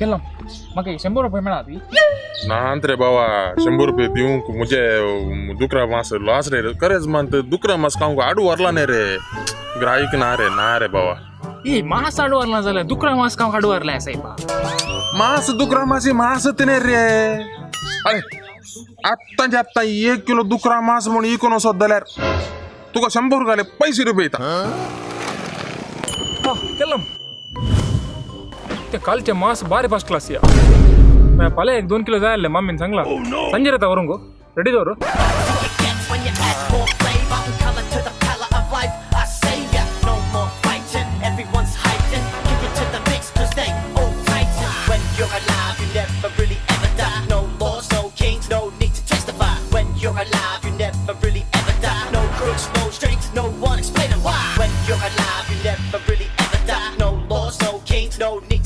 केला म्हाका 100 रुपये मेळा ती. ना रे बाबा, 100 रुपये दिवंक मुझे दुकरा मास लॉस रे. खरेंच म्हणत, दुकरा मास खावंक हाडू व्हरला नाही रे. ग्राहक ना रे, ना रे बाबा. ए, मास हाडू व्हरला जाल्यार दुकरा मास खावंक हाडू व्हरलाय सायबा. मास दुकरा मासी मास नाही रे. अरे, आत्ताच्या आत्ता 1 किलो दुकरा मास म्हणून इकून वचत जाल्यार तुका 100 घाले पैसे रुपये येता. हा केलं. ते कालचे मास बारी फर्स्ट क्लास या. फाल्यां एक 2 किलो जाय आसले, मम्मीन सांगला. संजय येता व्हरूंक, रेडी दवर. Gets when you add more flavor and color to the palette of life. I say ya, no more fighting. Everyone's hiding. Give it to the mix, 'cause they all tighten. When you're alive, you never really ever die. No laws, no kings, no need to testify. When you're alive, you never really ever die. No crooks, no strings, no one explaining why. When you're alive, you never really ever die. No laws, no kings, no need.